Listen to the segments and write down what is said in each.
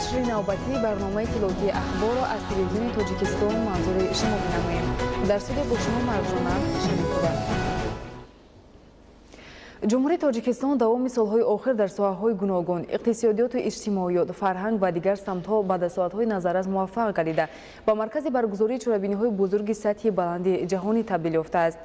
Нашри навбатии барномаи иттилоотии Ахборро аз телевизиони Тоҷикистон манзури шумо менамоем. Дар студия бо шумо Марҷона Шарипова. Ҷумҳурии Тоҷикистон давоми солҳои охир дар соҳаҳои гуногун, иқтисодиёту иҷтимоиёт, фарҳанг ва дигар самтҳо ба дастовардҳои назаррас муваффақ гардида, ба маркази баргузории чорабиниҳои бузурги сатҳи баланди ҷаҳонӣ табдил ёфтааст.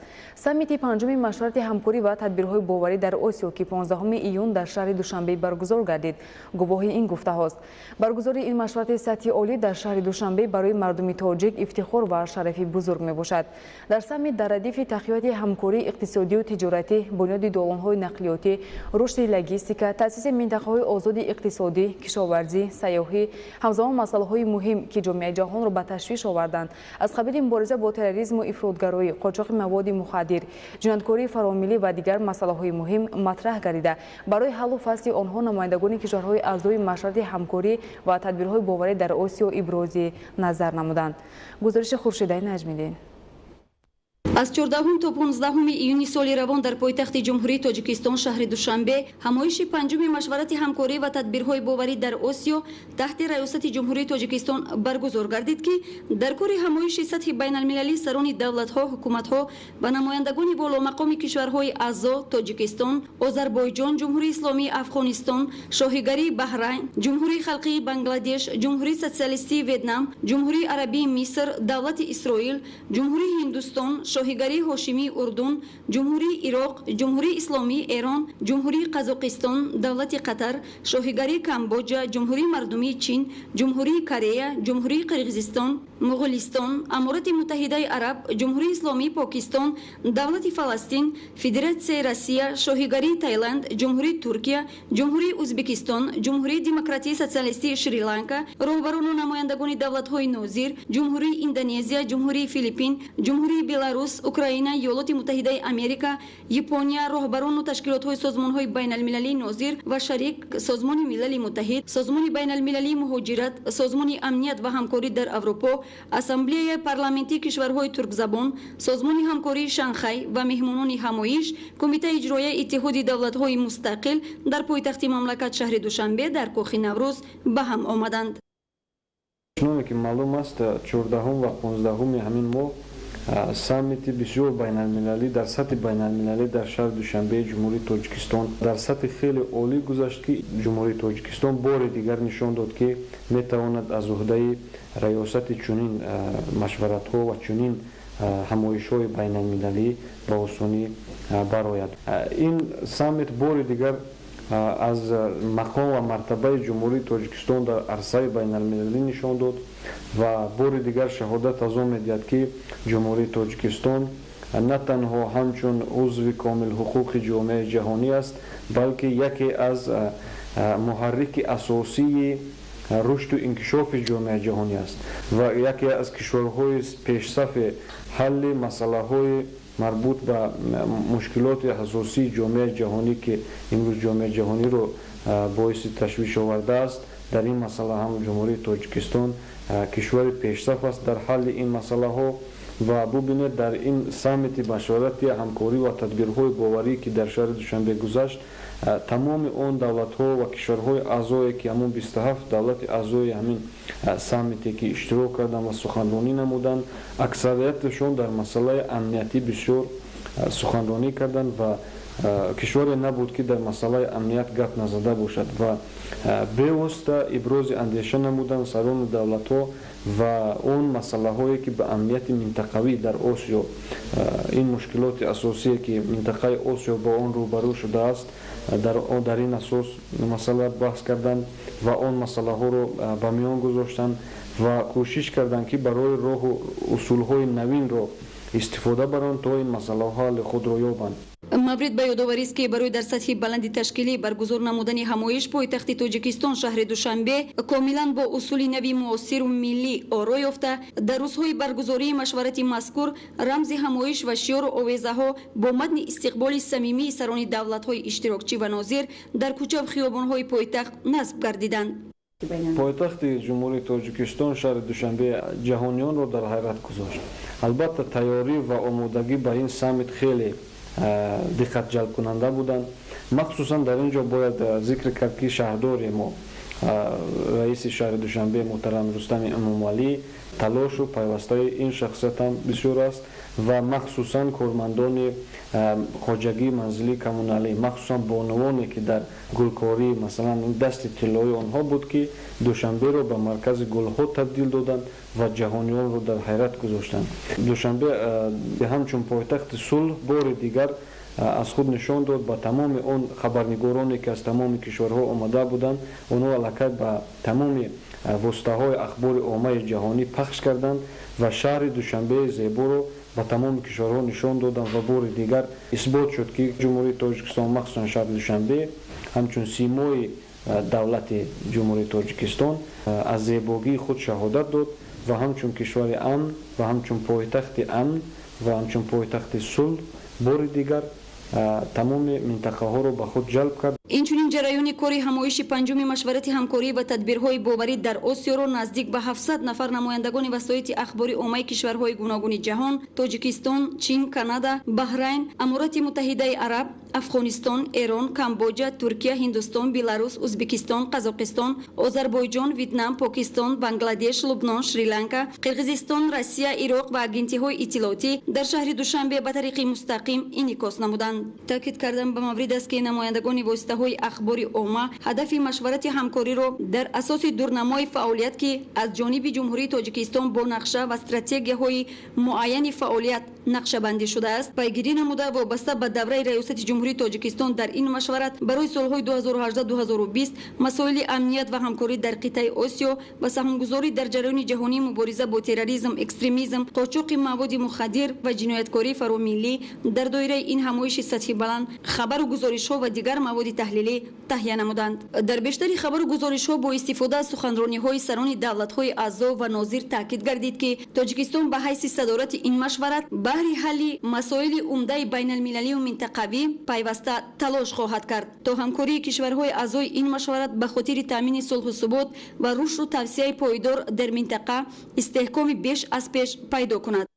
Саммити панҷуми машварати ҳамкорӣ ва тадбирҳои боварӣ дар Осиё, ки 15 июн дар шаҳри Душанбе баргузор гардид, гувоҳи ин гуфтаҳост. Баргузории ин машварати сатҳи олӣ дар шаҳри Душанбе барои мардуми тоҷик ифтихор ва шарафи бузург мебошад. Дар саммит дар радифи тақвияти ҳамкории иқтисодию тиҷоратӣ, бунёди долонҳои нақлиётӣ, рушди логистика, таъсиси минтақаҳои озоди иқтисодӣ, кишоварзӣ, сайёҳӣ, ҳамзамон масъалаҳои муҳим, ки ҷомеаи ҷаҳонро ба ташвиш оварданд, аз қабили мубориза бо терроризму ифротгароӣ, қочоқи маводи мухаддир, ҷинояткории фаромиллӣ ва дигар масъалаҳои муҳим матраҳ гардида, барои ҳаллу фасли онҳо намояндагони кишварҳои аъзои машварати ҳамкорӣ ва тадбирҳои боварӣ дар Осиё ибрози назар намуданд. Гузориши Хуршидаи Наҷмиддин. Аз 14 то 15 июни соли равон дар пойтахти Ҷумҳурии Тоҷикистон, шаҳри Душанбе, ҳамоиши панҷуми машварати ҳамкорӣ ва тадбирҳои боварӣ дар Осиё таҳти раёсати Ҷумҳурии Тоҷикистон баргузор гардид, ки дар кори ҳамоиши сатҳи байналмилалӣ сарони давлатҳо, ҳукуматҳо ва намояндагони боломақоми кишварҳои аъзо Тоҷикистон, Озарбойҷон, Ҷумҳурии Исломии Афғонистон, Шоҳигарии Баҳрайн, Ҷумҳурии Халқии Бангладеш, Ҷумҳурии Социалистии Ветнам, Ҷумҳурии Арабии Миср, Давлати Исроил, Ҷумҳурии Ҳиндустон, Шоҳигарии Ҳошимии Урдун, Ҷумҳурии Ироқ, Ҷумҳурии Исломии Эрон, Ҷумҳурии Қазоқистон, Давлати Қатар, Шоҳигарии Камбоҷа, Ҷумҳурии Мардумии Чин, Ҷумҳурии Корея, Ҷумҳурии Қирғизистон, Моғулистон, Аморати Муттаҳидаи Араб, Ҷумҳурии Исломии Покистон, Давлати Фаластин, Федератсияи Россия, Шоҳигарии Таиланд, Ҷумҳурии Туркия, Ҷумҳурии Ӯзбекистон, Ҷумҳурии Демократии Социалистии Шри-Ланка, роҳбарону намояндагони давлатҳои нозир, Ҷумҳурии Индонезия, Ҷумҳурии Филиппин, Ҷумҳурии Беларус, Украина, Иёлоти Муттаҳидаи Америка, Япония, роҳбарону ташкилотҳои созмонҳои байналмилалии нозир ва шарик, Созмони Милали Муттаҳид, Созмони байналмилалии муҳоҷират, Созмони амният ва ҳамкорӣ дар Аврупо, Ассамблеяи парламентии кишварҳои туркзабон, Созмони ҳамкории Шанхай ва меҳмонони ҳамоиш, Кумитаи иҷроияи Иттиҳоди давлатҳои мустақил дар пойтахти мамлакат, шаҳри Душанбе, дар Кохи Наврӯз ба ҳам омаданд. Чуноне ки маълум аст, 14 ва 15 ҳамин моҳ саммити бисёр байналмилалӣ дар сатҳи байналмилалӣ дар шаҳри Душанбеи Ҷумҳурии Тоҷикистон дар сатҳи хеле олӣ гузашт, ки Ҷумҳурии Тоҷикистон бори дигар нишон дод, ки метавонад аз уҳдаи раёсати чунин машваратҳо ва чунин ҳамоишҳои байналмилалӣ ба осонӣ барояд. Ин саммит бори дигар аз мақом ва мартабаи Ҷумҳурии Тоҷикистон дар арсаи байналмилалӣ нишон дод ва бори дигар шаҳодат аз он медиҳад, ки Ҷумҳурии Тоҷикистон на танҳо ҳамчун узви комилҳуқуқи ҷомеаи ҷаҳонӣ аст, балки яке аз муҳаррики асосии рушду инкишофи ҷомеаи ҷаҳонӣ аст ва яке аз кишварҳои пешсафи ҳалли масъалаҳои марбут ба мушкилоти асосии ҷомеаи ҷаҳонӣ, ки имрӯз ҷомеаи ҷаҳониро боиси ташвиш овардааст. Дар ин масъала ҳам Ҷумҳурии Тоҷикистон кишвари пешсаф аст дар ҳалли ин масъалаҳо. Ва бубинед, дар ин саммити машварати ҳамкорӣ ва тадбирҳои боварӣ, ки дар шаҳри Душанбе гузашт, тамоми он давлатҳо ва кишварҳои аъзое, ки ҳамон 27 давлати аъзои ҳамин саммите, ки иштирок карданд ва суханронӣ намуданд, аксарияташон дар масъалаи амниятӣ бисёр суханронӣ карданд ва кишваре набуд, ки дар масъалаи амният гап назада бошад, ва бевосита ибрози андеша намуданд сарони давлатҳо ва он масъалаҳое, ки ба амнияти минтақавӣ дар Осиё, ин мушкилоти асосие, ки минтақаи Осиё бо он рӯбарӯ шудааст, дар ин асос масъала баҳс карданд ва он масъалаҳоро ба миён гузоштанд ва кӯшиш карданд, ки барои роҳу усулҳои навинро истифода баранд, то ин масъалаҳо ҳалли худро ёбанд. Маврид ба ёдоварист, ки барои дар сатҳи баланди ташкилӣ баргузор намудани ҳамоиш пойтахти Тоҷикистон, шаҳри Душанбе, комилан бо усули нави муосиру миллӣ оро ёфта, дар рӯзҳои баргузории машварати мазкур рамзи ҳамоиш ва шиёру овезаҳо бо матни истиқболи самимии сарони давлатҳои иштирокчӣ ва нозир дар кӯчаву хиёбонҳои пойтахт насб гардиданд. Пойтахти Ҷумҳурии Тоҷикистон, шаҳри Душанбе, ҷаҳониёнро дар ҳайрат гузошт. Албатта, тайёрӣ ва омодагӣ ба ин саммит хеле диққатҷалбкунанда буданд. Махсусан дар ин ҷо бояд зикр кард, ки шаҳрдори мо, раиси шаҳри Душанбе муҳтарам Рустами Эмомалӣ, талошу пайвастаи ин шахсиятам бисёр аст ва махсусан кормандони хоҷагии манзилии коммуналӣ, махсусан бонувоне, ки дар гулкорӣ, масалан, дасти тиллои онҳо буд, ки Душанберо ба маркази гулҳо табдил доданд ва ҷаҳониёнро дар ҳайрат гузоштанд. Душанбе ҳамчун пойтахти сулҳ бори дигар аз худ нишон дод ба тамоми он хабарнигороне, ки аз тамоми кишварҳо омада буданд. Онҳо аллакай ба тамоми воситаҳои ахбори оммаи ҷаҳонӣ пахш карданд ва шаҳри Душанбеи зеборо ба тамоми кишварҳо нишон доданд ва бори дигар исбот шуд, ки Ҷумҳурии Тоҷикистон, махсусан шаҳри Душанбе, ҳамчун симои давлати Ҷумҳурии Тоҷикистон аз зебогии худ шаҳодат дод ва ҳамчун кишвари амн ва ҳамчун пойтахти амн ва ҳамчун пойтахти сулҳ бори дигар тамоми минтақаҳоро ба худ ҷалб кард. Инчунин ҷараёни кори ҳамоиши панҷуми машварати ҳамкорӣ ва тадбирҳои боварӣ дар Осиёро наздик ба 700 нафар намояндагони васоити ахбори оммаи кишварҳои гуногуни ҷаҳон: Тоҷикистон, Чин, Канада, Баҳрайн, Аморати Муттаҳидаи Араб, Афғонистон, Эрон, Камбоҷа, Туркия, Ҳиндустон, Беларус, Узбекистон, Қазоқистон, Озарбойҷон, Витнам, Покистон, Бангладеш, Лубнон, Шри-Ланка, Қирғизистон, Россия, Ироқ ва агентиҳои иттилоотӣ дар шаҳри Душанбе ба тариқи мустақим инъикос намуданд. Таъкид кардан ба маврид аст, ки намояндагони воситаҳои ахбори омма ҳадафи машварати ҳамкориро дар асоси дурнамои фаъолият, ки аз ҷониби Ҷумҳурии Тоҷикистон бо нақша ва стратегияҳои муайяни фаъолият нақшабандӣ шудааст, пайгирӣ намуда, вобаста ба давраи раёсати Ҷумҳурии Тоҷикистон дар ин машварат барои солҳои 2018-2020 масоили амният ва ҳамкорӣ дар қитъаи Осиё ва саҳмгузорӣ дар ҷараёни ҷаҳонии мубориза бо терроризм, экстремизм, қочоқи маводи мухаддир ва ҷинояткории фаромиллӣ дар доираи ин ҳамоиши сатҳи баланд хабару гузоришҳо ва дигар маводи таҳлилӣ таҳия намуданд. Дар бештари хабару гузоришҳо бо истифода аз суханрониҳои сарони давлатҳои аъзо ва нозир таъкид гардид, ки Тоҷикистон ба ҳайси садорати ин машварат баҳри ҳалли масоили умдаи байналмилалию минтақавӣ пайваста талош хоҳад кард, то ҳамкории кишварҳои аъзои ин машварат ба хотири таъмини сулҳу субот ва рушду тавсеаи пойдор дар минтақа истеҳкоми беш аз пеш пайдо кунад.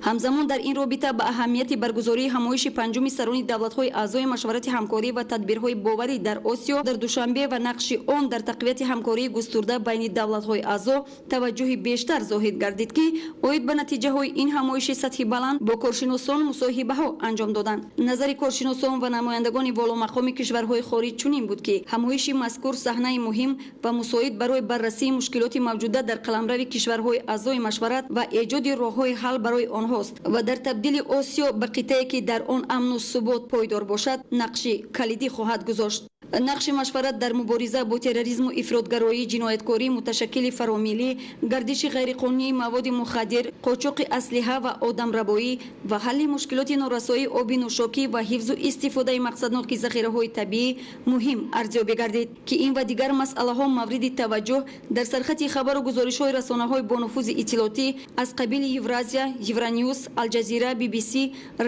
Ҳамзамон дар ин робита ба аҳамияти баргузории ҳамоиши панҷуми сарони давлатҳои аъзои машварати ҳамкорӣ ва тадбирҳои боварӣ дар Осиё дар Душанбе ва нақши он дар тақвияти ҳамкории густурда байни давлатҳои аъзо таваҷҷӯҳи бештар зоҳид гардид, ки оид ба натиҷаҳои ин ҳамоиши сатҳи баланд бо коршиносон мусоҳибаҳо анҷом доданд. Назари коршиносон ва намояндагони воломақоми кишварҳои хориҷ чунин буд, ки ҳамоиши мазкур саҳнаи муҳим ва мусоид барои баррасии мушкилоти мавҷуда дар қаламрави кишварҳои аъзои машварат ва эҷоди роҳҳои ҳал барои онҳост ва дар табдили Осиё ба қитъае, ки дар он амну субот пойдор бошад, нақши калидӣ хоҳад гузошт. Нақши машварат дар мубориза бо терроризму ифротгароӣ, ҷинояткории муташаккили фаромиллӣ, гардиши ғайриқонунии маводи мухаддир, қочоқи аслиҳа ва одамрабоӣ ва ҳалли мушкилоти норасоии оби нӯшокӣ ва ҳифзу истифодаи мақсадноки захираҳои табиӣ муҳим арзёбӣ гардид, ки ин ва дигар масъалаҳо мавриди таваҷҷӯҳ дар сархати хабару гузоришҳои расонаҳои бонуфузи иттилоотӣ аз қабили Евразия, Евроньюз, Алҷазира, BBC,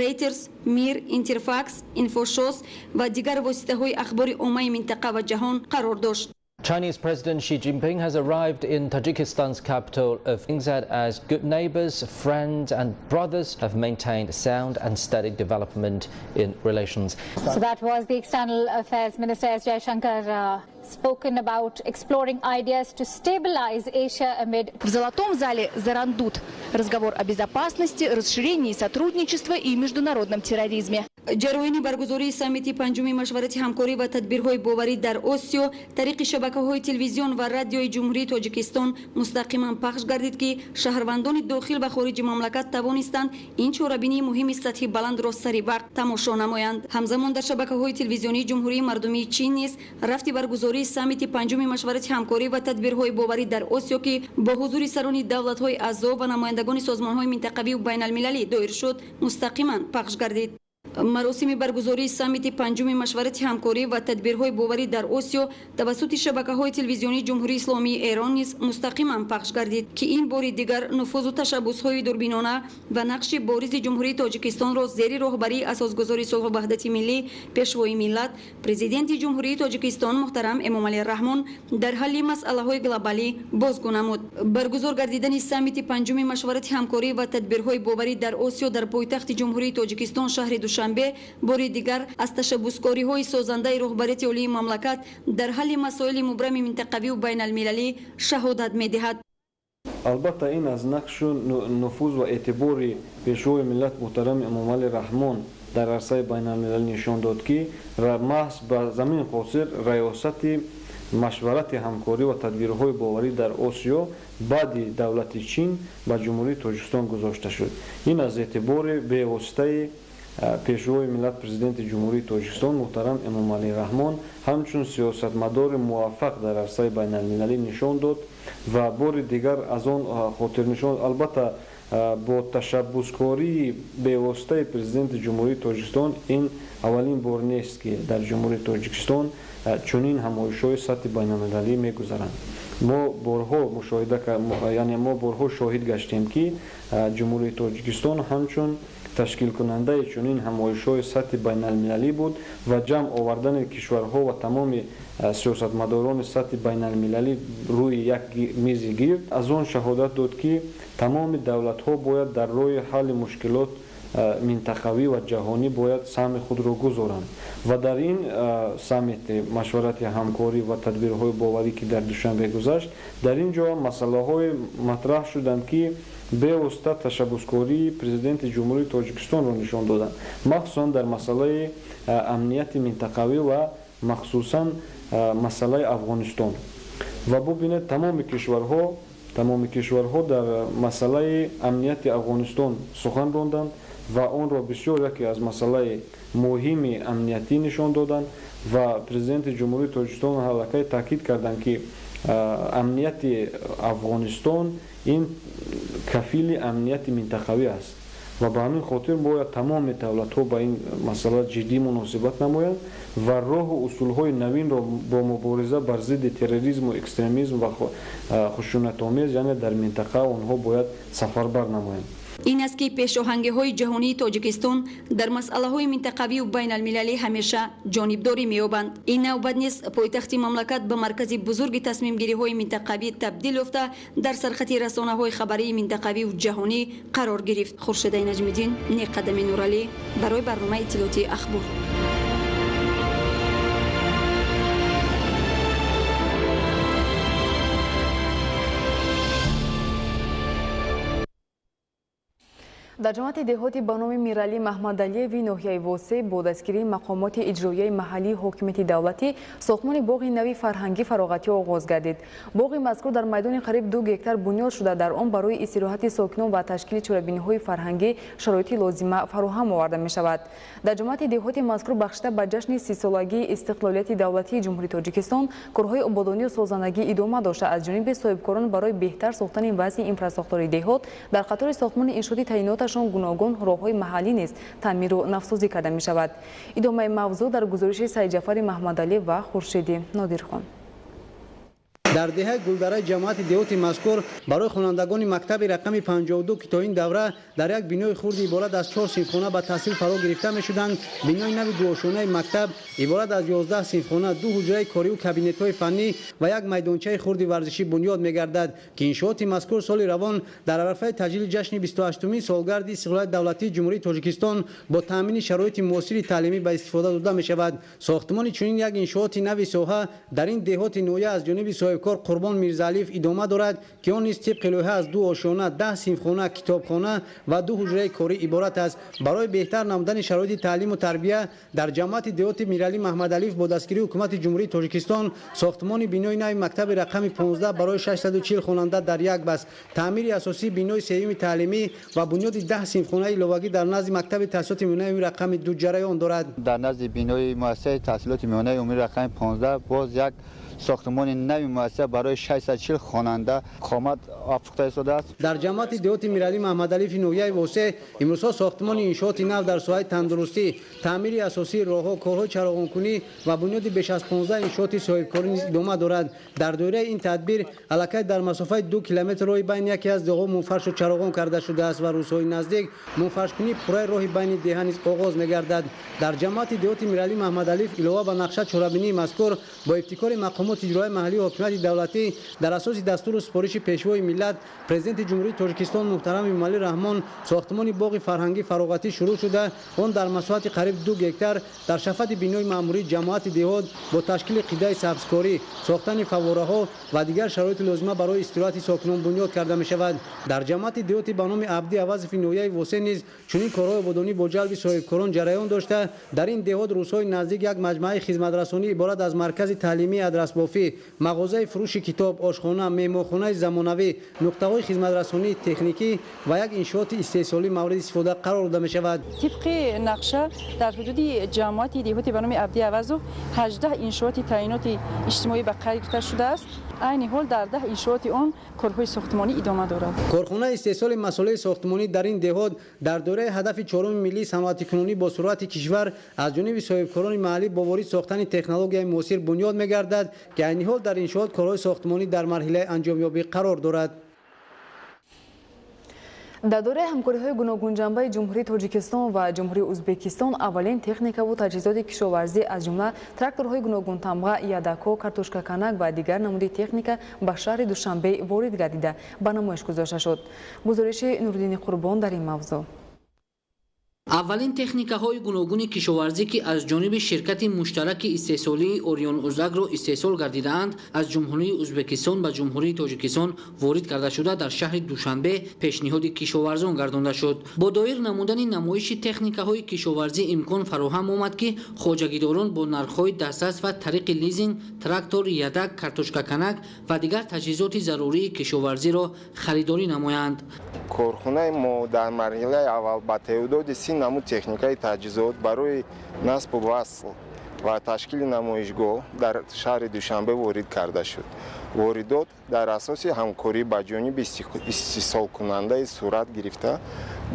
Рейтерс, Мир, Интерфакс, Инфошос ва дигар воситаҳои ахбори оммаи минтақа ва ҷаҳон қарор дошт. Chinese President Xi Jinping has arrived in Tajikistan's capital of said as good neighbors, friends and brothers have maintained sound and steady development in relations. So that was the External Affairs Minister S. Jaishankar spoken about exploring ideas to stabilize Asia amid. В Золотом зале Зарандут. Разговор о безопасности, расширении сотрудничества и международном терроризме. Ҷараёни баргузории саммити панҷуми машварати ҳамкорӣ ва тадбирҳои боварӣ дар Осиё тариқи шабакаҳои телевизион ва радиои Ҷумҳурии Тоҷикистон мустақиман пахш гардид, ки шаҳрвандони дохил ва хориҷи мамлакат тавонистанд ин чорабинии муҳими сатҳи баландро сари вақт тамошо намоянд. Ҳамзамон дар шабакаҳои телевизионии Ҷумҳурии Мардумии Чин низ рафти баргузории саммити панҷуми машварати ҳамкорӣ ва тадбирҳои боварӣ дар Осиё, ки бо ҳузури сарони давлатҳои аъзо ва намояндагони созмонҳои минтақавию байналмилалӣ доир шуд, мустақиман пахш гардид. Маросими баргузории саммити панҷуми машварати ҳамкорӣ ва тадбирҳои боварӣ дар Осиё тавассути шабакаҳои телевизионии Ҷумҳурии Исломии Эрон низ мустақиман пахш гардид, ки ин бори дигар нуфузу ташаббусҳои дурбинона ва нақши боризи Ҷумҳурии Тоҷикистонро зери роҳбарии асосгузори сулҳу ваҳдати миллӣ, Пешвои миллат, Президенти Ҷумҳурии Тоҷикистон муҳтарам Эмомалӣ Раҳмон дар ҳалли масъалаҳои глобалӣ бозгӯ намуд. Баргузор гардидани саммити панҷуми машварати ҳамкорӣ ва тадбирҳои боварӣ дар Осиё дар пойтахти Ҷумҳурии Тоҷикистон шаҳри Душанбе бори дигар аз ташаббускориҳои созандаи роҳбарияти олии мамлакат дар ҳалли масоили мубрами минтақавию байналмилалӣ шаҳодат медиҳад. Албатта, ин аз нақшу нуфуз ва эътибори Пешвои миллат муҳтарам Эмомалӣ Раҳмон дар арсаи байналмилалӣ нишон дод, ки маҳз ба замин хотир раёсати машварати ҳамкорӣ ва тадбирҳои боварӣ дар Осиё баъди давлати Чин ба Ҷумҳурии Тоҷикистон гузошта шуд. Ин аз эътибори бевоситаи Пешвои миллат, Президенти Ҷумҳурии Тоҷикистон муҳтарам Эмомалӣ Раҳмон ҳамчун сиёсатмадори муваффақ дар арсаи байналмилалӣ нишон дод ва бори дигар аз он хотирнишон. Албатта, бо ташаббускории бевоситаи Президенти Ҷумҳурии Тоҷикистон ин аввалин бор нест, ки дар Ҷумҳурии Тоҷикистон чунин ҳамоишҳои сатҳи байналмилалӣ мегузаранд. Мо борҳо мушоҳида, яъне мо борҳо шоҳид гаштем, ки Ҷумҳурии Тоҷикистон ҳамчун ташкилкунандаи чунин ҳамоишҳои сатҳи байналмилалӣ буд ва ҷамъ овардани кишварҳо ва тамоми сиёсатмадорони сатҳи байналмилалӣ рӯи як мизи гирд аз он шаҳодат дод, ки тамоми давлатҳо бояд дар роҳи ҳалли мушкилот минтақавӣ ва ҷаҳонӣ бояд саҳми худро гузоранд. Ва дар ин саммити машварати ҳамкорӣ ва тадбирҳои боварӣ, ки дар Душанбе гузашт, дар ин ҷо масъалаҳое матраҳ шуданд, ки бевосита ташаббускории Президенти Ҷумҳурии Тоҷикистонро нишон доданд, махсусан дар масъалаи амнияти минтақавӣ ва махсусан масъалаи Афғонистон. Ва бубинед, тамоми кишварҳо дар масъалаи амнияти Афғонистон сухан ронданд ва онро бисёр яке аз масъалаи муҳими амниятӣ нишон доданд. Ва Президенти Ҷумҳурии Тоҷикистон аллакай таъкид карданд, ки амнияти Афғонистон ин кафили амнияти минтақавӣ аст ва ба ҳамин хотир бояд тамоми давлатҳо ба ин масъала ҷиддӣ муносибат намоянд ва роҳу усулҳои навинро бо мубориза бар зидди терроризму экстремизм ва хушунатомез, яъне дар минтақа, онҳо бояд сафарбар намоянд. Ин аст, ки пешоҳангиҳои ҷаҳонии Тоҷикистон дар масъалаҳои минтақавию байналмилалӣ ҳамеша ҷонибдорӣ меёбанд. Ин навбат низ пойтахти мамлакат ба маркази бузурги тасмимгириҳои минтақавӣ табдил ёфта, дар сархати расонаҳои хабарии минтақавию ҷаҳонӣ қарор гирифт. Хуршедаи Наҷмиддин, Неқадами Нуралӣ барои барномаи иттилоотии «Ахбор». Дар ҷамоати деҳоти ба номи Миралӣ Маҳмадалиеви ноҳияи Восеъ бо дастгирии мақомоти иҷроияи маҳаллии ҳокимияти давлатӣ сохтмони боғи нави фарҳангӣ фароғатӣ оғоз гардид. Боғи мазкур дар майдони қариб 2 гектар бунёд шуда, дар он барои истироҳати сокинон ва ташкили чорабиниҳои фарҳангӣ шароити лозима фароҳам оварда мешавад. Дар ҷамоати деҳоти мазкур бахшида ба ҷашни 30-солагии истиқлолияти давлатии Ҷумҳурии Тоҷикистон корҳои ободонию созандагӣ идома дошта, аз ҷониби соҳибкорон барои беҳтар сохтани вазъи инфрасохтори деҳот дар қатори сохтмони иншооти таъиноташон гуногун роҳҳои маҳаллӣ низ таъмиру навсозӣ карда мешавад. Идомаи мавзӯъ дар гузориши Саидҷафари Маҳмадалӣ ва Хуршиди Нодирхон. Дар деҳаи Гулдараи ҷамоати деҳоти мазкур барои хонандагони мактаби рақами 52, ки то ин давра дар як бинои хурди иборат аз чор синфхона ба таҳсил фаро гирифта мешуданд, бинои нави дуошонаи мактаб иборат аз 11 синфхона, ду ҳуҷраи корию кабинетҳои фаннӣ ва як майдончаи хурди варзишӣ бунёд мегардад, ки иншооти мазкур соли равон дар арафаи таҷлили ҷашни 28-умин солгарди истиқлолияти давлатии Ҷумҳурии Тоҷикистон бо таъмини шароити муосири таълимӣ ба истифода дода мешавад. Сохтмони чунин як иншооти нави соҳа дар ин деҳоти ноҳия аз ҷониби соҳибкор Қурбон Мирзаалиев идома дорад, ки он низ тибқи лоиҳа аз ду ошёна, 10 синфхона, китобхона ва ду ҳуҷраи корӣ иборат аст. Барои беҳтар намудани шароити таълиму тарбия дар ҷамоати деҳоти Миралӣ Маҳмадалиев бо дастгирии ҳукумати Ҷумҳурии Тоҷикистон сохтмони бинои нави мактаби рақами 15 барои 640 хонанда дар як баст, таъмири асосии бинои сеюми таълимӣ ва бунёди 10 синфхонаи иловагӣ дар назди мактаби таҳсилоти миёнаи умумии рақами 2 ҷараён дорад. Дар назди бинои муассисаи таҳсилоти миёнаи умумии рақами 15 боз як Сохтмони нави муассиса барои 640 хонанда қомат афрӯхта истодааст. Дар ҷамоати деҳоти Миралӣ Маҳмадалиеви ноҳияи Восеъ имрӯзҳо сохтмони иншооти нав дар соҳаи тандурустӣ, таъмири асосии роҳҳо, корҳои чароғонкунӣ ва бунёди беш аз 15 иншооти соҳибкорӣ низ идома дорад. Дар доираи ин тадбир аллакай дар масофаи 2 километр роҳи байни яке аз деҳҳо мунфаршу чароғон карда шудааст ва рӯзҳои наздик мунфаршкунии пурраи роҳи байни деҳа низ оғоз мегардад. Дар ҷамоати деҳоти Миралӣ Маҳмадалиев илова ба нақша чорабинии мазкур бо ибтикори мақомоти иҷроияи маҳаллии ҳокимияти давлатӣ дар асоси дастуру супориши Пешвои миллат, Президенти Ҷумҳурии Тоҷикистон муҳтарам Эмомалӣ Раҳмон сохтмони боғи фарҳангӣ фароғатӣ шурӯъ шуда, он дар масоҳати қариб 2 гектар дар шафати бинои маъмурии ҷамоати деҳот бо ташкили қидаи сабзкорӣ, сохтани фаввораҳо ва дигар шароити лозима барои истироҳати сокинон бунёд карда мешавад. Дар ҷамоати деҳоти ба номи Абди Авазови ноҳияи Восеъ низ чунин корҳои ободонӣ бо ҷалби соҳибкорон ҷараён дошта, дар ин деҳот рӯзҳои наздик як маҷмӯаи хизматрасонӣ иборат аз маркази таълимии адрасбофӣ, мағозаи фурӯши китоб, ошхона, меҳмонхонаи замонавӣ, нуқтаҳои хизматрасонии техникӣ ва як иншооти истеҳсолӣ мавриди истифода қарор дода мешавад. Тибқи нақша дар ҳудуди ҷамоати деҳоти ба номи Абди Авазов 18 иншооти таъиноти иҷтимоӣ ба қайд гирифта шудааст. Айни ҳол дар 10 иншооти он корҳои сохтмонӣ идома дорад. Корхонаи истеҳсоли масолеҳи сохтмонӣ дар ин деҳот дар доираи ҳадафи чоруми миллии саноатикунонӣ бо суръати кишвар аз ҷониби соҳибкорони маҳаллӣ бо ворид сохтани технологияи муосир бунёд мегардад, ки айни ҳол дар иншоот корҳои сохтмонӣ дар марҳилаи анҷомёбӣ қарор дорад. Дар доираи ҳамкориҳои гуногунҷанбаи Ҷумҳурии Тоҷикистон ва Ҷумҳурии Ӯзбекистон аввалин техникаву таҷҳизоти кишоварзӣ аз ҷумла тракторҳои гуногунтамға, ядакҳо, картошкаканак ва дигар намуди техника ба шаҳри Душанбе ворид гардида ба намоиш гузошта шуд. Гузориши Нуриддини Қурбон дар ин мавзӯъ. Аввалин техникаҳои гуногуни кишоварзӣ, ки аз ҷониби ширкати муштараки истеҳсолии Орион Узагро истеҳсол гардидаанд, аз Ҷумҳурии Ӯзбекистон ба Ҷумҳурии Тоҷикистон ворид карда шуда дар шаҳри Душанбе пешниҳоди кишоварзон гардонда шуд. Бо доир намудани намоиши техникаҳои кишоварзӣ имкон фароҳам омад, ки хоҷагидорон бо нархҳои дастрас ва тариқи лизинг трактор, ядак, картошкаканак ва дигар таҷҳизоти зарурии кишоварзиро харидорӣ намоянд. Корхонаи мо дар марҳилаи аввал ба теъдоди 30 намуд техникаи таҷҳизот барои насбу васл ва ташкили намоишгоҳ дар шаҳри Душанбе ворид карда шуд. Воридот дар асоси ҳамкорӣ ба ҷониби истеҳсолкунандаи сурат гирифта,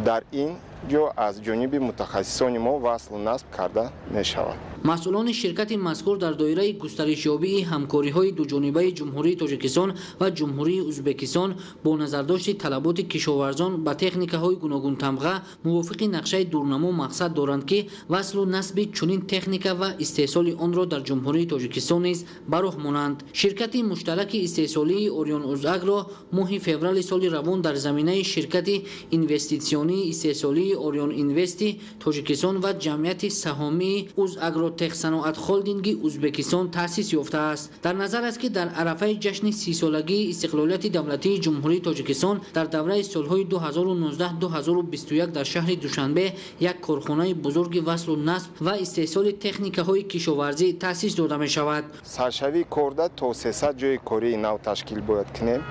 дар ин ҷо аз ҷониби мутахассисони мо васлу насб карда мешавад. Масъулони ширкати мазкур дар доираи густаришёбии ҳамкориҳои дуҷонибаи Ҷумҳурии Тоҷикистон ва Ҷумҳурии Ӯзбекистон бо назардошти талаботи кишоварзон ба техникаҳои гуногунтамға мувофиқи нақшаи дурнамо мақсад доранд, ки васлу насби чунин техника ва истеҳсоли онро дар Ҷумҳурии Тоҷикистон низ ба роҳ монанд. Ширкати муштараки истеҳсолии Орион Узагро моҳи феврали соли равон дар заминаи ширкати инвеститсионии истеҳсолии Орион Инвести Тоҷикистон ва ҷамъияти саҳомии Узагро Техсаноат Холдинги Ӯзбекистон таъсис ёфтааст. Дар назар аст, ки дар арафаи ҷашни 30-солагии истиқлолияти давлатии Ҷумҳурии Тоҷикистон дар давраи солҳои 2019-2021 дар шаҳри Душанбе як корхонаи бузурги васлу насб ва истеҳсоли техникаҳои кишоварзӣ таъсис дода мешавад. Саршавии корда то 300 ҷойи кории нав ташкил бояд кунем.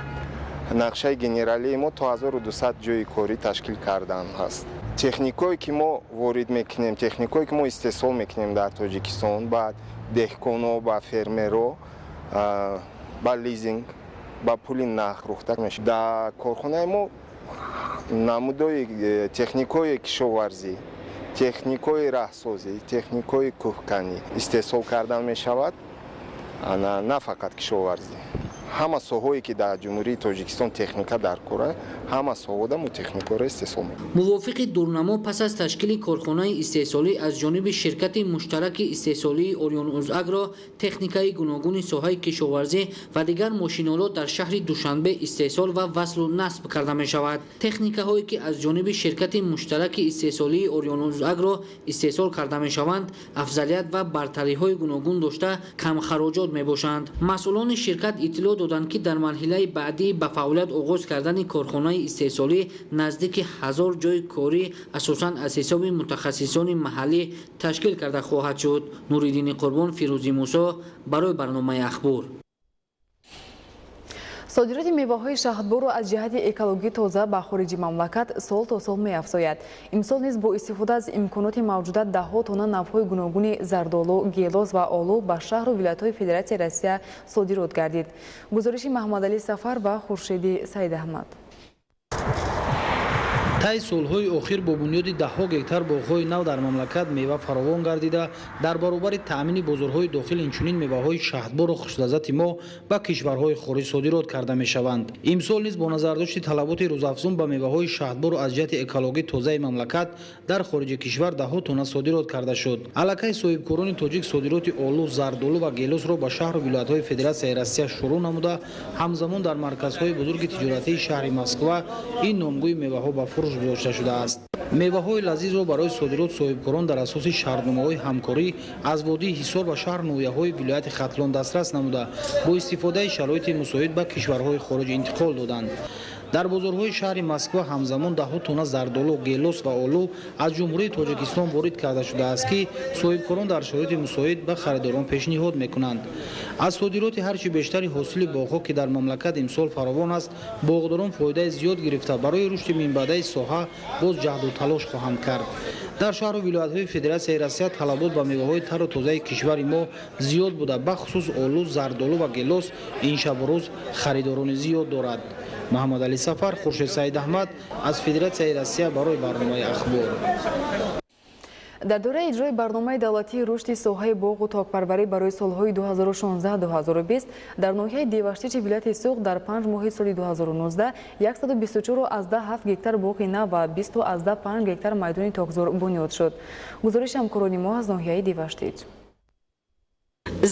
Нақшаи генералии мо то 1200 ҷойи корӣ ташкил кардан ҳаст. Техникое ки мо ворид мекунем, техникое ки мо истеҳсол мекунем дар Тоҷикистон, ба деҳқоно, ба фермеро, ба лизинг, ба пули нақд фурӯхта мешавад. Дар корхонаи мо намудои техникои кишоварзӣ, техникои раҳсозӣ, техникои кӯҳканӣ истеҳсол кардан мешавад, на фақат кишоварзӣ. Ҳама соҳое ки дар Ҷумҳурии Тоҷикистон техника дар кора, ҳама соҳода мо техникаро истеҳсол мекунем. Мувофиқи дурнамо пас аз ташкили корхонаи истеҳсолӣ аз ҷониби ширкати муштараки истеҳсолии Орион Узагро техникаи гуногуни соҳаи кишоварзӣ ва дигар мошинолот дар шаҳри Душанбе истеҳсол ва васлу насб карда мешавад. Техникаҳое ки аз ҷониби ширкати муштараки истеҳсолии Орион Узагро истеҳсол карда мешаванд, афзалият ва бартариҳои гуногун дошта камхароҷот мебошанд. Масъулони ширкат иттилоъ доданд, ки дар марҳилаи баъдӣ ба фаъолият оғоз кардани корхонаи истеҳсолӣ наздики 1000 ҷойи корӣ асосан аз ҳисоби мутахассисони маҳаллӣ ташкил карда хоҳад шуд. Нуриддини Қурбон, Фирӯзи Мусо барои барномаи Ахбор. Содироти меваҳои шаҳдборро аз ҷиҳати экологӣ тоза ба хориҷи мамлакат сол то сол меафзояд. Имсол низ бо истифода аз имконоти мавҷуда даҳҳо тонна навъҳои гуногуни зардолу, гелос ва олу ба шаҳру вилоятҳои Федератсияи Россия содирот гардид. Гузориши Маҳмадалӣ Сафар ва Хуршеди Саидаҳмад. Таи солҳои охир бо бунёди даҳҳо гектар боғҳои нав дар мамлакат мева фаровон гардида, дар баробари таъмини бозорҳои дохил инчунин меваҳои шаҳдбору хушлаззати мо ба кишварҳои хориҷ содирот карда мешаванд. Имсол низ бо назардошти талаботи рӯзафзун ба меваҳои шаҳдбору аз ҷиҳати экологӣ тозаи мамлакат дар хориҷи кишвар даҳҳо тонна содирот карда шуд. Аллакай соҳибкорони тоҷик содироти олу, зардолу ва гелосро ба шаҳру вилоятҳои Федератсияи Россия шурӯъ намуда, ҳамзамон дар марказҳои бузурги тиҷоратии шаҳри Москва ин номгӯи меваҳо ба фурӯш гузошта шудааст. Меваҳои лазизро барои содирот соҳибкорон дар асоси шартномаҳои ҳамкорӣ аз водии Ҳисор ва шаҳр ноҳияҳои вилояти Хатлон дастрас намуда, бо истифодаи шароити мусоид ба кишварҳои хориҷ интиқол доданд. Дар бозорҳои шаҳри Москва ҳамзамон даҳҳо тонна зардолу, гелос ва олу аз Ҷумҳурии Тоҷикистон ворид карда шудааст, ки соҳибкорон дар шароити мусоид ба харидорон пешниҳод мекунанд. Аз содироти ҳарчи бештари ҳосили боғҳо, ки дар мамлакат имсол фаровон аст, боғдорон фоидаи зиёд гирифта барои рушди минбаъдаи соҳа боз ҷаҳду талош хоҳанд кард. Дар шаҳру вилоятҳои Федератсияи Россия талабот ба меваҳои тару тозаи кишвари мо зиёд буда, бахусус олу, зардолу ва гелос ин шабу рӯз харидорони зиёд дорад. Маҳмадалӣ Сафар, Хуршед Саидаҳмад аз Федератсияи Россия барои барномаи Ахбор. Дар доираи иҷрои барномаи давлатии рушди соҳаи боғу токпарварӣ барои солҳои 2016-2020 дар ноҳияи Деваштичи вилояти Суғд дар 5 моҳи соли 2019 124,7 гектар боғи нав ва 20,5 гектар майдони токзор бунёд шуд. Гузориши ҳамкорони мо аз ноҳияи Деваштич.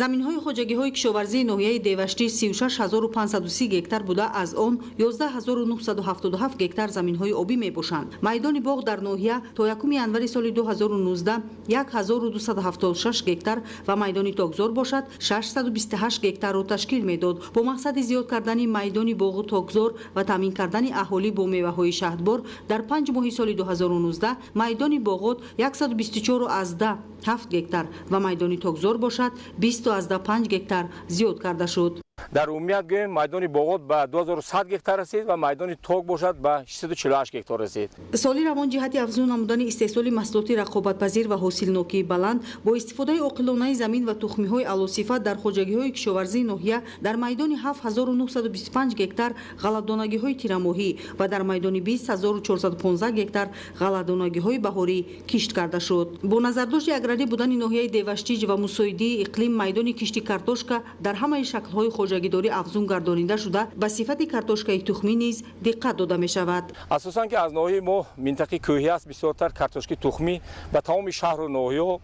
Заминҳои хоҷагиҳои кишоварзии ноҳияи Деваштич 36530 гектар буда, аз он 11977 гектар заминҳои обӣ мебошанд. Майдони боғ дар ноҳия то 1 январи соли 2019 1276 гектар ва майдони токзор бошад 628 гектарро ташкил медод. Бо мақсади зиёд кардани майдони боғу токзор ва таъмин кардани аҳолӣ бо меваҳои шаҳдбор дар 5 моҳи соли 2019 майдони боғот 124,7 гектар ва майдони токзор бошад 20,5 гектар зиёд карда шуд. Дар умумият гӯем, майдони боғот ба 2100 гектар расид ва майдони ток бошад ба 648 гектар расид. Соли равон ҷиҳати афзун намудани истеҳсоли маҳсулоти рақобатпазир ва ҳосилнокии баланд бо истифодаи оқилонаи замин ва тухмиҳои аълосифат дар хоҷагиҳои кишоварзии ноҳия дар майдони 7925 гектар ғалладонагиҳои тирамоҳӣ ва дар майдони 20415 гектар ғалладонагиҳои баҳорӣ кишт карда шуд. Бо назардошти аграрӣ будани ноҳияи Деваштич ва мусоидии иқлим майдони кишти картошка дар ҳамаи шаклҳои хоҷагидорӣ афзун гардонида шуда, ба сифати картошкаи тухмӣ низ диққат дода мешавад. Асосан ки аз ноҳияи мо минтақаи кӯҳӣ аст, бисёртар картошкаи тухмӣ ба тамоми шаҳру ноҳияҳо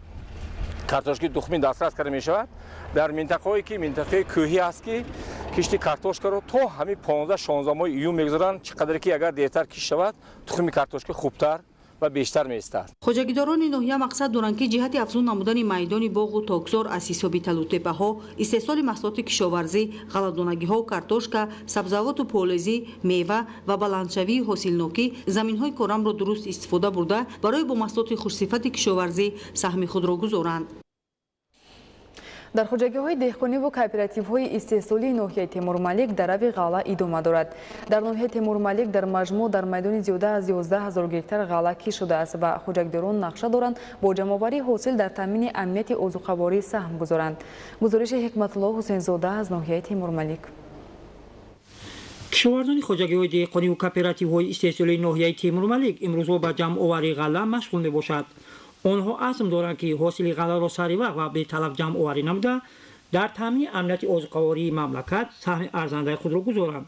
картошкаи тухмӣ дастрас карда мешавад. Дар минтақаҳое ки минтақаи кӯҳӣ аст, ки кишти картошкаро то ҳамин 15-16 моҳи июн мегузоранд, чӣ қадаре ки агар дертар кишт шавад, тухми картошка хубтар ва бештар меистад. Хоҷагидорони ноҳия мақсад доранд, ки ҷиҳати афзун намудани майдони боғу токзор аз ҳисоби талутепаҳо, истеҳсоли маҳсулоти кишоварзӣ, ғалладонагиҳо, картошка, сабзавоту полезӣ, мева ва баландшавии ҳосилнокӣ заминҳои корамро дуруст истифода бурда, барои бо маҳсулоти хушсифати кишоварзӣ саҳми худро гузоранд. Дар хоҷагиҳои деҳқониву кооперативҳои истеҳсолии ноҳияи Темурмалик дарави ғалла идома дорад. Дар ноҳияи Темурмалик дар маҷмӯъ дар майдони зиёда аз 11 000 гектар ғалла кишт шудааст ва хоҷагидорон нақша доранд бо ҷамъоварии ҳосил дар таъмини амнияти озуқаворӣ саҳм гузоранд. Гузориши Ҳикматулло Ҳусейнзода аз ноҳияи Темурмалик. Кишоварзони хоҷагиҳои деҳқониву кооперативҳои истеҳсолии ноҳияи Темурмалик имрӯзҳо ба ҷамъоварии ғалла машғул мебошад. Онҳо азм доранд, ки ҳосили ғалларо саривақт ва беталаф ҷамъоварӣ намуда, дар таъмини амнияти озуқавории мамлакат саҳми арзандаи худро гузоранд.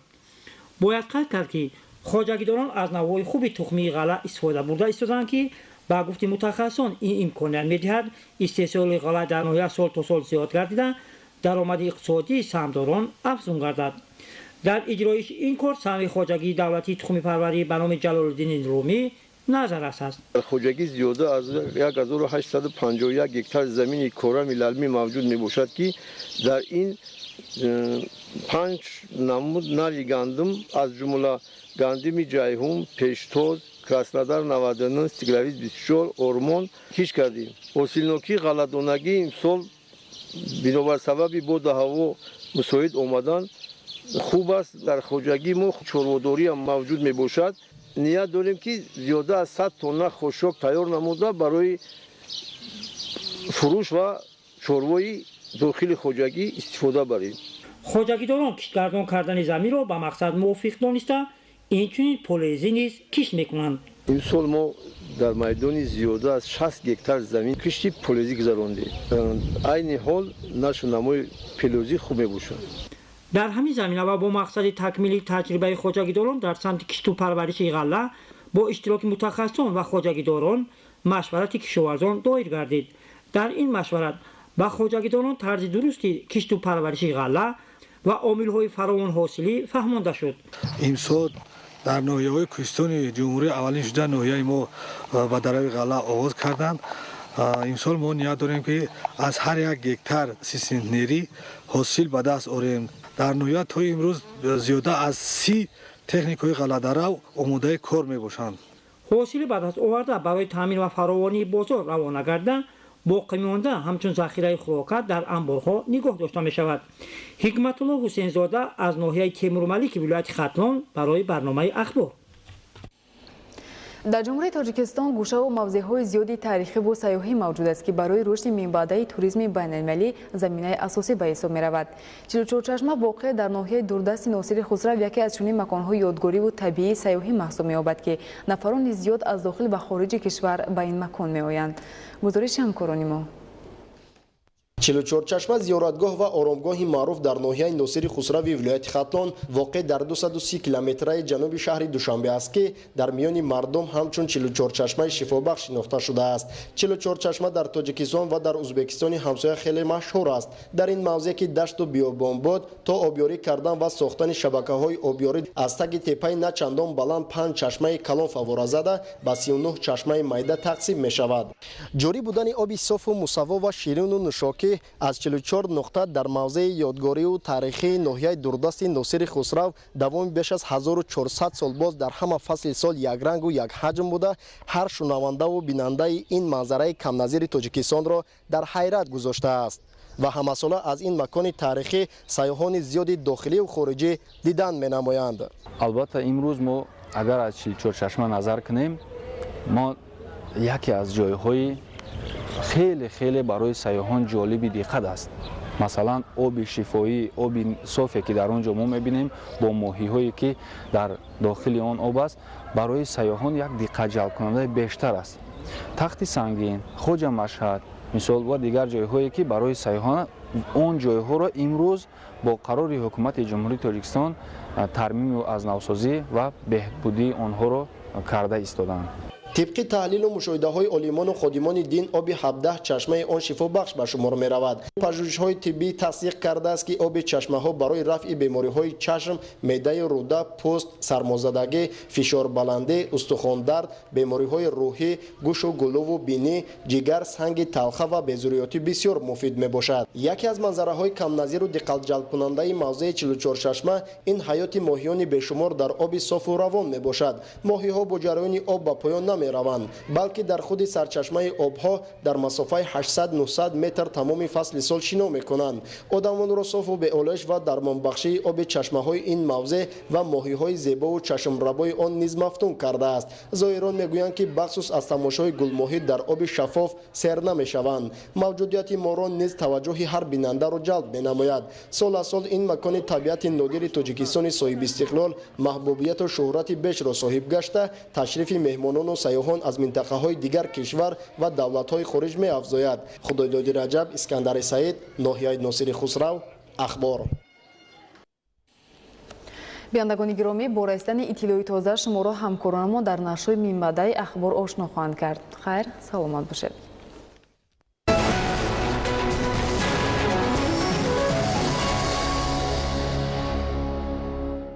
Бояд қайд кард, ки хоҷагидорон аз навъҳои хуби тухмии ғалла истифода бурда истоданд, ки ба гуфти мутахассисон ин имконият медиҳад истеҳсоли ғалла дар ноҳия сол то сол зиёд гардида, даромади иқтисодии саҳмдорон афзун гардад. Дар иҷроиши ин кор саҳми хоҷагии давлатии тухмипарварӣ ба номи Ҷалолиддини Румӣ назаррас аст. Хоҷагӣ зиёда аз 1851 гектар замини корами лалмӣ мавҷуд мебошад, ки дар ин 5 намуд нави гандум, аз ҷумла гандими Ҷайҳун, Пештоз, Краснодар 99, Стекловиз 24, Ормон кишт кардем. Ҳосилнокии ғалладонагӣ имсол бинобар сабаби боду ҳаво мусоид омадан Хуб аст, дар хоҷагии мо чорводорӣ ҳам мавҷуд мебошад. Ният дорем, ки зиёда аз 100 тонна хошок тайёр намуда, барои фурӯш ва чорвои дохили хоҷагӣ истифода барем. Хоҷагидорон киштгардон кардани заминро ба мақсад мувофиқ дониста, инчунин полезӣ низ кишт мекунанд. Имсол мо дар майдони зиёда аз 60 гектар замин кишти полезӣ гузарондем. Айни ҳол нашу намои пелозӣ хуб мебошад. Дар ҳамин замина ва бо мақсади такмили таҷрибаи хоҷагидорон дар самти кишту парвариши ғалла бо иштироки мутахассисон ва хоҷагидорон машварати кишоварзон доир гардид. Дар ин машварат ба хоҷагидорон тарзи дурусти кишту парвариши ғалла ва омилҳои фаровонҳосилӣ фаҳмонда шуд. Имсол дар ноҳияҳои кӯҳистони ҷумҳурӣ аввалин шуда ноҳияи мо ба дарави ғалла оғоз карданд. Имсол мо ният дорем, ки аз ҳар як гектар 30 центнерӣ ҳосил ба даст орем. Дар ноҳия то имрӯз зиёда аз 30 техникаҳои ғалладарав омодаи кор мебошанд. Ҳосили ба даст оварда барои таъмин ва фаровонии бозор равона гарда, боқимонда ҳамчун захираи хӯрока дар анборҳо нигоҳ дошта мешавад. Ҳикматулло Ҳусейнзода аз ноҳияи Темурмалики вилояти Хатлон барои барномаи Ахбор. Дар Ҷумҳурии Тоҷикистон гӯшаву мавзеъҳои зиёди таърихиву сайёҳӣ мавҷуд аст, ки барои рушди минбаъдаи туризми байналмилалӣ заминаи асосӣ ба ҳисоб меравад. Чилучорчашма воқеъ дар ноҳияи дурдасти Носири Хусрав яке аз чунин маконҳои ёдгориву табиии сайёҳӣ маҳсуб меёбад, ки нафарони зиёд аз дохил ва хориҷи кишвар ба ин макон меоянд. Гузориши ҳамкорони мо. Чилучорчашма зиёратгоҳ ва оромгоҳи маъруф дар ноҳияи Носири Хусрави вилояти Хатлон, воқеъ дар 230 километраи ҷануби шаҳри Душанбе аст, ки дар миёни мардум ҳамчун Чилучорчашмаи шифобахш шинохта шудааст. Чилучорчашма дар Тоҷикистон ва дар Узбекистони ҳамсоя хеле машҳур аст. Дар ин мавзеъ, ки дашту биёбон буд, то обёрӣ кардан ва сохтани шабакаҳои обёрӣ, аз таги теппаи на чандон баланд панҷ чашмаи калон фаввора зада, ба 39 чашмаи майда тақсим мешавад. Ҷорӣ будани оби софу мусавво ва ширину нӯшокӣ аз 44 нуқта дар мавзеи ёдгориву таърихии ноҳияи дурдасти Носири Хусрав давоми беш аз 1400 сол боз дар ҳама фасли сол якрангу якҳаҷм буда, ҳар шунавандаву бинандаи ин манзараи камназири Тоҷикистонро дар ҳайрат гузоштааст ва ҳамасола аз ин макони таърихӣ сайёҳони зиёди дохиливу хориҷӣ дидан менамоянд. Албатта, имрӯз мо агар аз Чилчорчашма назар кунем, мо яке аз ҷойҳои хеле хеле барои сайёҳон ҷолиби диққат аст. Масалан, оби шифоӣ, оби софе, ки дар он ҷо мо мебинем, бо моҳиҳое, ки дар дохили он об аст, барои сайёҳон як диққатҷалбкунандаи бештар аст. Тахти Сангин, Хоҷа Машҳад, мисол, ва дигар ҷойҳое, ки барои сайёҳон, он ҷойҳоро имрӯз бо қарори Ҳукумати Ҷумҳурии Тоҷикистон тармиму аз навсозӣ ва беҳбудии онҳоро карда истодаанд. Тибқи таҳлилу мушоҳидаҳои олимону ходимони дин, оби 17 чашмаи он шифобахш ба шумор меравад. Пажӯҳишҳои тиббӣ тасдиқ кардааст, ки оби чашмаҳо барои рафъи бемориҳои чашм, меъдаю рӯда, пӯст, сармозадагӣ, фишорбаландӣ, устухондард, бемориҳои рӯҳӣ, гӯшу гулуву бинӣ, ҷигар, санги талха ва безурётӣ бисёр муфид мебошад. Яке аз манзараҳои камназиру диққатҷалбкунандаи мавзеи Чилучорчашма ин ҳаёти моҳиёни бешумор дар оби софу равон мебошад. Моҳиҳо бо ҷараёни об ба поён намераванд, балки дар худи сарчашмаи обҳо дар масофаи 800-900 метр тамоми фасли сол шино мекунанд. Одамонро софу беолоиш ва дармонбахшии оби чашмаҳои ин мавзеъ ва моҳиҳои зебову чашмрабои он низ мафтун кардааст. Зоирон мегӯянд, ки бахсус аз тамошои гулмоҳӣ дар оби шаффоф сер намешаванд. Мавҷудияти морон низ таваҷҷӯҳи ҳар бинандаро ҷалб менамояд. Сол аз сол ин макони табиати нодири Тоҷикистони соҳибистиқлол маҳбубияту шӯҳрати бешро соҳиб гашта, ташрифи меҳмонону сайёҳон аз минтақаҳои дигар кишвар ва давлатҳои хориҷ меафзояд. Худойдоди Раҷаб, Искандари Саид, ноҳияи Носири Хусрав, Ахбор. Бинандагони гиромӣ, бо расидани иттилои тоза шуморо ҳамкоронамон дар нашрҳои минбаъдаи Ахбор ошно хоҳанд кард. Хайр, саломат бошед.